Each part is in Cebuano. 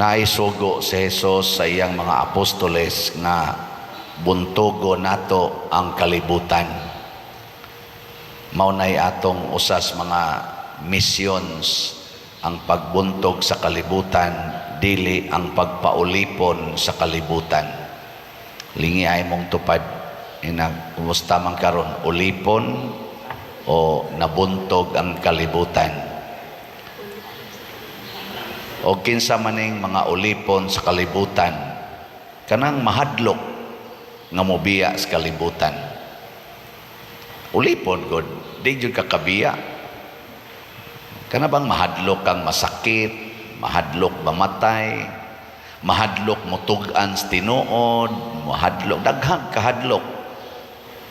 Naisugo si Jesus sa iyang mga apostoles nga buntogo nato ang kalibutan. Mao nay atong usas mga missions, ang pagbuntog sa kalibutan, dili ang pagpaulipon sa kalibutan. Lingi ay mong tupad ina, kumusta man karon, ulipon o nabuntog ang kalibutan? O kinsa maning mga ulipon sa kalibutan? Kanang mahadlok nga mobiya sa kalibutan. Ulipon gud, di jud ka kabiya. Kana bang mahadlok kang masakit, mahadlok mamatay, mahadlok mutug-an sa tinuod, mahadlok, daghang kahadlok.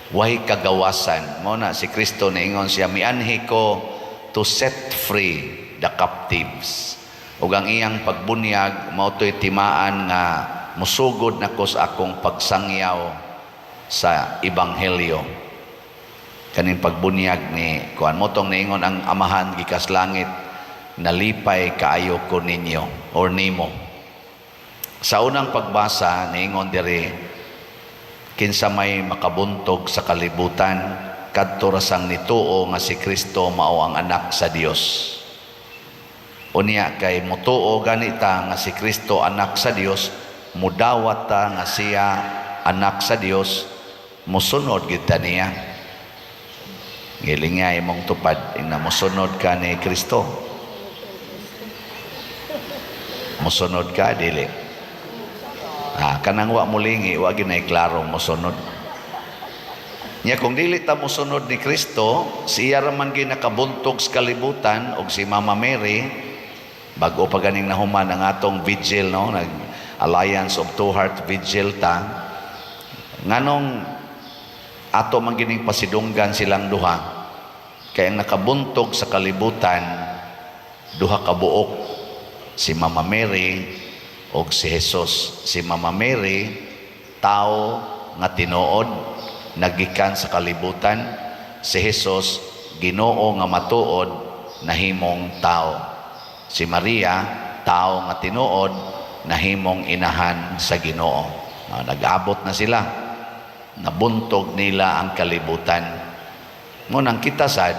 Way kagawasan. Mao na si Kristo niingon siya, "Mianhi ko to set free the captives." Ug ang iyang pagbunyag mao to'y timaan nga musugod nako sa akong pagsangyaw sa ebanghelyo. Kaning pagbunyag ni kuan mo tong niingon ang Amahan gikas langit, "Nalipay kaayo ko ninyo or nimo." Sa unang pagbasa, niingon diri, kinsa may makabuntog sa kalibutan? Kadto ra sang nituo nga si Kristo mao ang anak sa Dios. Unya kay mutuo ganita nga si Kristo anak sa Dios, mudawat ta nga siya anak sa Dios, musunod gid ta niya. Giling nga imong tupad, ingna, musunod ka ni Kristo? Musunod ka, dili? Ah, kanang wa mulingi, wa ginay klarong musunod. Nya kung dili ta mosunod ni Kristo, siya ra man ginakabuntog sa kalibutan og si Mama Mary. Bago pa ganing nahuman ang atong vigil, no, nag Alliance of Two Heart Vigil ta. Nganong ato man gining pasidunggan silang duha? Kay ang nakabuntog sa kalibutan duha ka buok, si Mama Mary og si Jesus. Si Mama Mary, tao nga tinuod, nagikan sa kalibutan. Si Jesus, Ginoo nga matuod, nahimong tao. Si Maria, tao nga tinuod, nahimong inahan sa Ginoo. Ah, nag-abot na sila, nabuntog nila ang kalibutan. Ngunang kita sad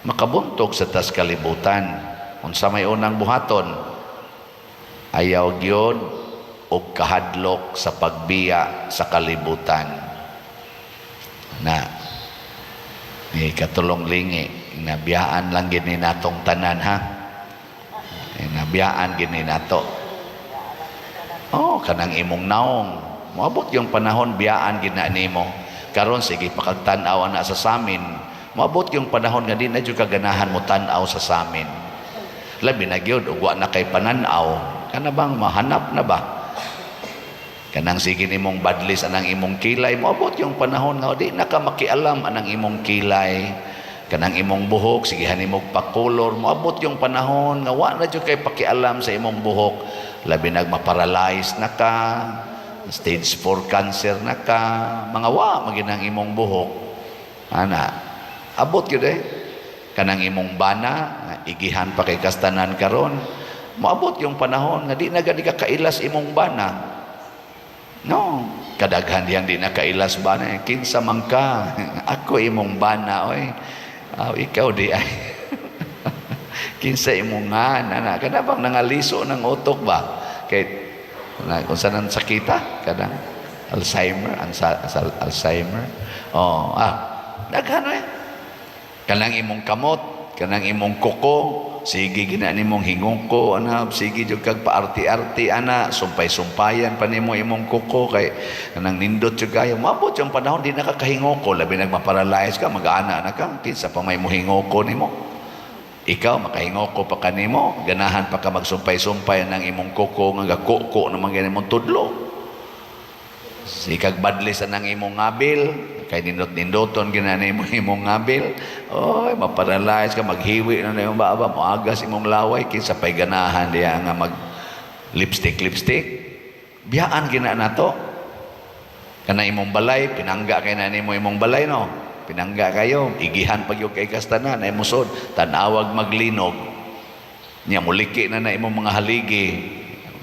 makabuntog sa tas kalibutan. Unsa may unang buhaton? Ayaw gyud og kahadlok sa pagbiya sa kalibutan. Na ni katulong lingi, nabiyaan lang gini natong tanan, ha. Eh, nabiyaan gini nato. Oh, kanang imong naong, moabot yung panahon biyaan gina nimo. Karon sige pakagtan-aw ana sa samin, moabot yung panahon nga di na jud ka ganahan mo tan-aw sa samin. Labi na gyud ug wa na kay panan-aw, kana bang mahanap na ba? Kanang sige nimong badlis anang imong kilay, moabot yung panahon nga di na ka makialam anang imong kilay. Kanang imong buhok, sige nimo pakulor, moabot yung panahon nga wa na jud kay pakialam sa imong buhok. Labi nag maparalyze na ka, stage 4 cancer na ka, mga wa maginang imong buhok. Ana, abot gyud eh. Kanang imong bana, igihan pa kay kastanan karon, moabot yung panahon nga di na gani ka kailas imong bana. No, kadaghan diyang di na kailas bana. "Kinsa man ka?" "Ako imong bana, oy." "Aw, ikaw di ay. Kinsa imong nga, ana?" Kana bang nangaliso ng utok ba? Kay na kung saan ang sakita kanang Alzheimer, Alzheimer. Oh, ah, daghan eh. Kanang imong kamot, kanang imong kuko, sige gina nimong hingoko ana, sige jud kag paarti-arti ana, sumpay-sumpayan pa nimo imong kuko kay kanang nindot jud kayo. Mabot yung panahon di na ka kahingoko, labi nag maparalyze ka, mag-ana na ka, kinsa pa may mohingoko nimo? Ikaw makahingoko pa kanimo, ganahan pa ka magsumpay-sumpay ng imong kuko nga gakuko naman gani mong tudlo. Sikag badlis ang imong ngabil, kay nindot-nindoton gina nimo imong ngabil. Oy, maparalyze ka, maghiwi na na imong baba, moagas imong laway, kinsa pay ganahan diya nga mag lipstick lipstick. Biyaan gina nato. Kana imong balay, pinangga kay na nimo imong balay, no. Pinangga kayo, igihan pag yung kay kastanan, ay musod, tanawag maglinog. Nya muliki na na imong mga haligi.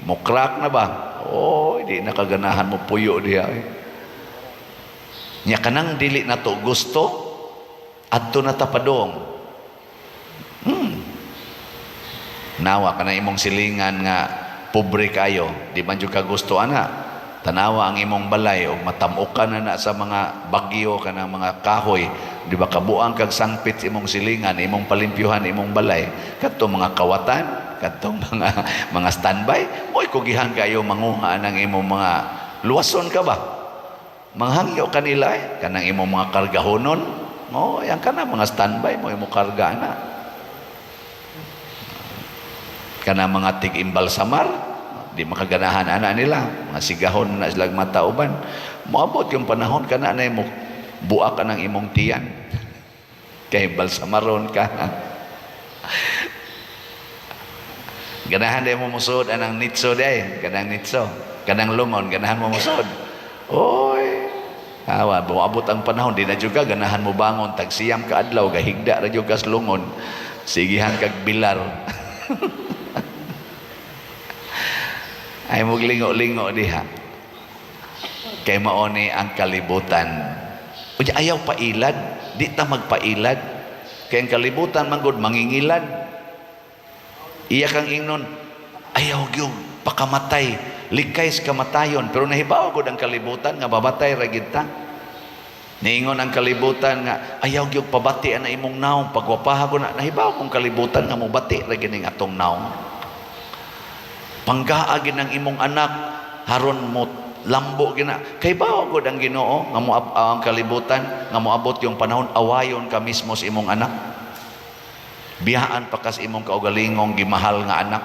Mo crack na ba? Oh, di na kaganahan mo puyo diha. Eh. Nya kanang dili na to gusto, adto na ta padong. Nawa kana imong silingan nga pobre kayo, di man jud ka gusto ana. Tanawa ang imong balay og matam-okan na na sa mga bagyo, kanang mga kahoy, di ba kabuang kag sangpit sa imong silingan, imong palimpyuhan imong balay, kadtong mga kawatan, kadtong mga standby, mo'y kugihan kayo manguha ng imong mga luwason ka ba? Manghangyo kanila eh, kanang imong mga kargahonon, mo yang kana mga standby mo imong karga na. Kana mga tig-imbalsamar, di makaganahan ana nila, mga sigahon na sila mata uban. Moabot yung panahon kana na imo buak ka ng imong tiyan. Kay balsamaron ka. Ganahan day mo musod anang nitso day, kanang nitso, kanang lungon, ganahan mo musod. Oy, awa, moabot ang panahon, di na jud ka ganahan mo bangon, tagsiyam ka adlaw, gahigda ra jud ka sa lungon, sigihan kag bilar. Ay muglingo-lingo diha. Kay mao ni ang kalibutan. Unya ayaw pailad, di ta magpailad. Kay ang kalibutan man gud mangingilad. Iya kang ingnon, ayaw gyud pakamatay, likay sa kamatayon, pero nahibaw gud ang kalibutan nga babatay ra gid ta. Niingon ang kalibutan nga ayaw gyud pabati ana imong naong, pagwapaha ko na, nahibaw kong kalibutan nga mobati ra gid ning atong naong. Panggaa gid ang imong anak haron mo lambo gina. Kay bawo gud ang Ginoo nga mo ang kalibutan nga moabot yung panahon awayon ka mismo sa imong anak. Biyaan pa kas imong kaugalingong gimahal nga anak.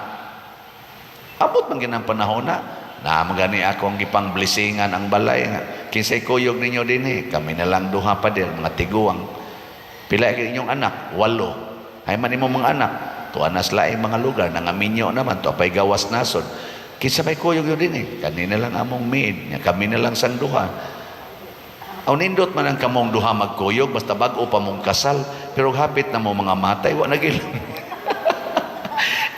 Abot man ginang panahon na na magani akong gipang blessingan ang balay nga kinsay kuyog ninyo dinhi, kami na lang duha pa din mga tiguang. Pila kay inyong anak? 8. Hay man imong mga anak, tuwa na sila ay mga lugar nangaminyo naman tuwa pay gawas nasod. Kinsa may kuyog yun dinhi? Kani na lang among maid, nya kami na lang sang duha. Aw nindot man ang kamong duha magkuyog basta bag-o pa mong kasal, pero hapit na mo mga matay wa na gil.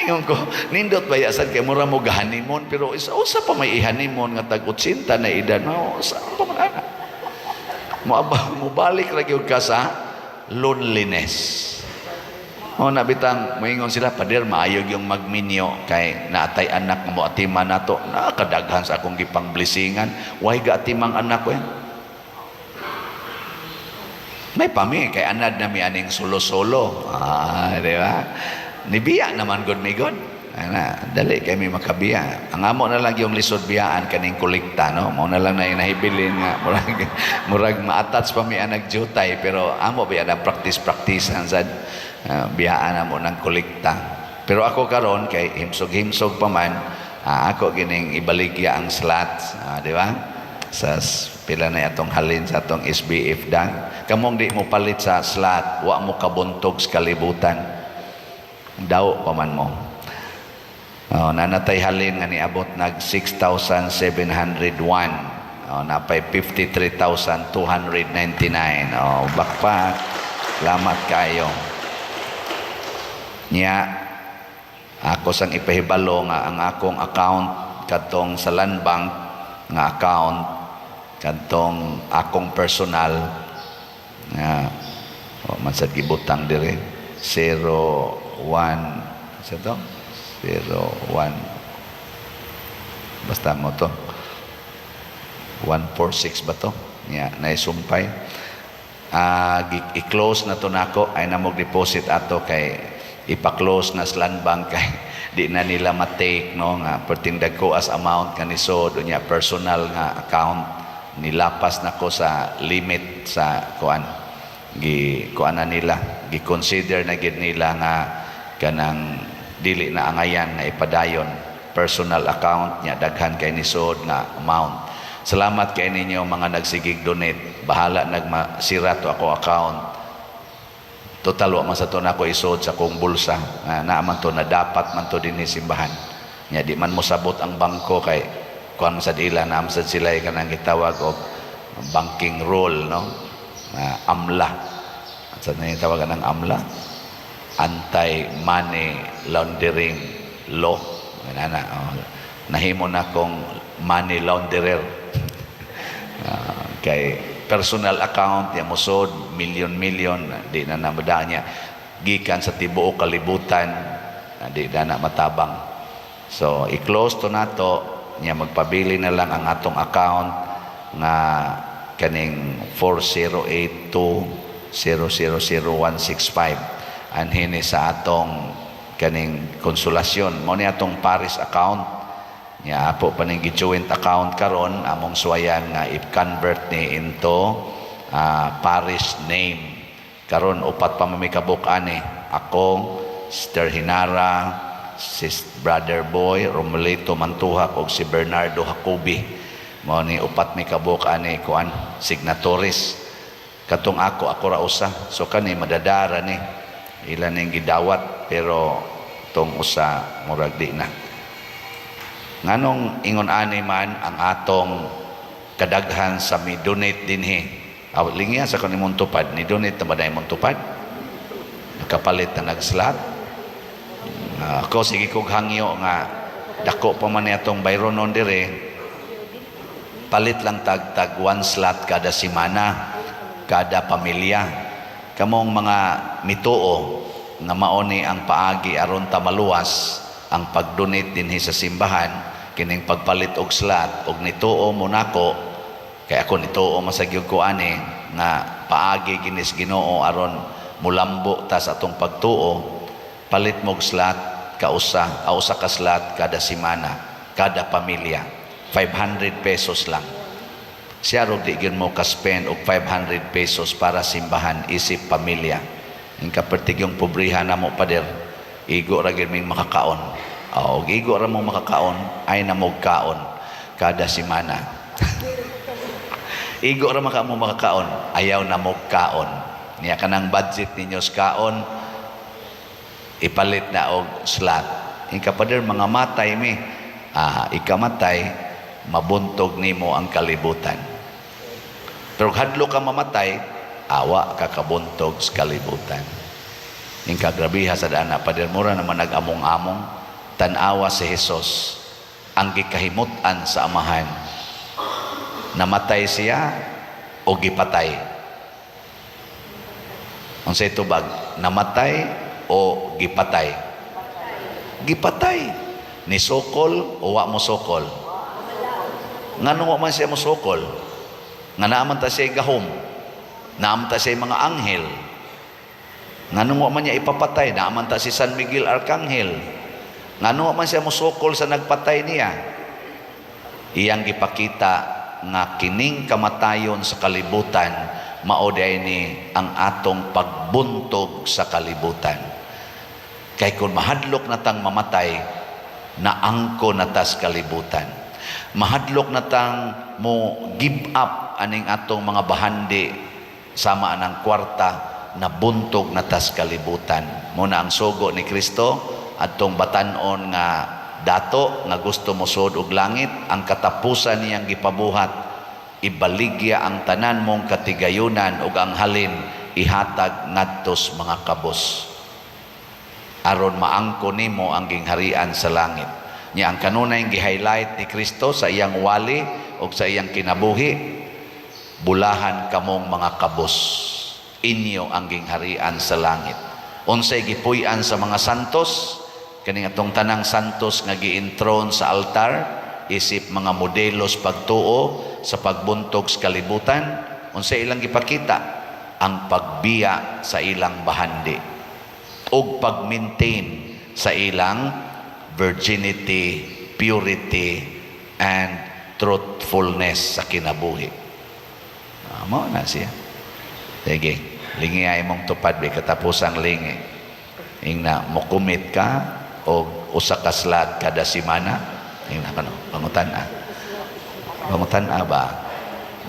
Ingon ko, nindot ba yasan kay mura mo gahanimon, pero isa usa pa may ihanimon nga tag 80 na edad, no, usa pa man ana. Mo mobalik ra gyud ka sa loneliness. O na bitang moingon sila, pader maayo yung magminyo kay naatay anak mo atiman nato, nakadaghan sa akong gipang blessingan, way ga atimang anak ko eh. May pami kay anad na mi aning solo-solo. Ah, di ba? Nibiya naman gud mi gud. Ana, dali kay mi makabiya. Ang amo na lang yung lisod biyaan kaning kolekta, no. Mao na lang na nahibilin nga murag ma-attach pa mi anag jutay, pero amo biya na practice-practice sad biyaan amo ng kolekta. Pero ako karon kay himsog-himsog pa man, ako gining ibaligya ang slots, di ba? Sa pila na atong halin sa atong SBF dang. Kamong di mo palit sa slot, wa mo kabuntog sa kalibutan. Daw pa man mo. Oh, nanatay halin nga niabot nag 6,701. Oh, napay 53,299. Oh, bakpak. Salamat kayo. Nya ako sang ipahibalo nga ang akong account kadtong sa Land Bank nga account kadtong akong personal nga oh, man sad gibutang dire 01 sa to 01 basta mo to 146 ba to nya naisumpay, i-close na to nako ay namog deposit ato kay ipa-close na sa Land Bank kay di na nila ma-take, no, nga perting dagko as amount kanisod unya personal nga account nilapas nako sa limit sa kuan, gi kuan na nila, gi-consider na gid nila nga kanang dili na angayan nga ipadayon personal account nya daghan kay nisod nga amount. Salamat kay ninyo mga nagsigig donate. Bahala nagmasira to ako account, total wa man sa to nako isod sa akong bulsa nga naa man to na dapat man to dinhi simbahan nya di man mosabot ang bangko kay kuan man sad ila na sad sila kanang gitawag og banking rule, no, na AMLA. Sa na tawagan ng AMLA, anti money laundering law, ana, oh. Nahimo na kong money launderer. Kay personal account niya musod million million, di na namada niya gikan sa tibuok kalibutan, di na na matabang. So i-close to nato niya, magpabili na lang ang atong account nga kaning 4082000165 anhin ni sa atong kaning Konsolasyon. Mao ni atong parish account nya. Apo pa ning gi-joint account karon, among suwayan nga i-convert ni into parish name. Karon upat pa man mi kabuok ani: ako, Sister Hinara, sis Brother Boy Romulito Mantuhak ug si Bernardo Jacobi. Mao ni upat mi kabuok ani kuan, signatories. Katong ako, ako ra usa. So kani madadara ni, ila ning gidawat, pero tong usa murag di na. Nganong ingon ani man ang atong kadaghan sa mi donate dinhi? Aw, lingya sa kanimong tupad. Ni donate na ba na imong tupad? Nakapalit na nag-slot? Ako sige kog hangyo nga dako pa man ni atong bayronon dire, palit lang tag tag one slot kada semana kada pamilya. Kamong mga mituo nga mao ni ang paagi aron ta maluwas ang pag-donate dinhi sa simbahan, kining pagpalit og slot, og nituo mo nako, kay ako nituo masagyog ko ani nga paagi ginis Ginoo aron mulambo ta sa atong pagtuo, palit mo og slot kausa, usa ka slot kada semana kada pamilya, 500 pesos lang siya. Rog di gyud mo ka-spend og 500 pesos para simbahan isip pamilya. Ing kapertigyong pobriha namo, pader, igo ra gyud ming makakaon. Og igo ra mo makakaon, ay na mo kaon kada semana. Igo ra maka mo makakaon, ayaw na mo kaon. Niya kanang budget ninyo sa kaon, ipalit na og slot. Ing kapader, mga matay mi. Ikamatay, mabuntog nimo ang kalibutan. Pero hadlo ka mamatay, awa ka kabuntog sa kalibutan. Ing kagrabiha sa dana, pader, mura naman nag-among-among. Tan-awa si Jesus, ang gikahimut-an sa Amahan. Namatay siya o gipatay? Unsay tubag? Namatay o gipatay? Gipatay. Ni sokol o wa mo sokol? Ngano wa man siya mo sokol? Nga naaman ta siya gahom. Naaman ta siya mga anghel. Ngano wa man niya ipapatay? Naaman ta si San Miguel Arcangel. Ngano wa man siya mosukol sa nagpatay niya? Iyang gipakita nga kining kamatayon sa kalibutan mao ni ang atong pagbuntog sa kalibutan. Kay kung mahadlok na tang mamatay, naangko na tas kalibutan. Mahadlok na tang mo give up aning atong mga bahandi sama anang kwarta, nabuntog na tas kalibutan. Muna ang sugo ni Kristo atong batanon nga dato nga gusto mo sud og langit, ang katapusan niyang gipabuhat, ibaligya ang tanan mong katigayunan ug ang halin ihatag ngadtos mga kabos aron maangko nimo ang gingharian sa langit. Nya ang kanunay gi-highlight ni Kristo sa iyang wali ug sa iyang kinabuhi, bulahan kamong mga kabos, inyo ang gingharian sa langit. Unsay gipuy-an sa mga santos? Kaning atong tanang santos nga gi-enthrone sa altar isip mga modelos pagtuo sa pagbuntog sa kalibutan, unsay ilang gipakita? Ang pagbiya sa ilang bahandi ug pag-maintain sa ilang virginity, purity, and truthfulness sa kinabuhi. Mao na siya. Sige, lingi ay mong tupad, bi katapusang lingi. Ingna, mo commit ka o usa ka slot kada semana? Ingna kano, pangutan-a. Pangutan-a ba?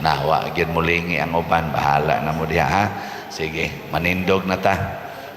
Na, wa gyud mo lingi ang uban, bahala na mo diha ha. Sige, manindog na ta.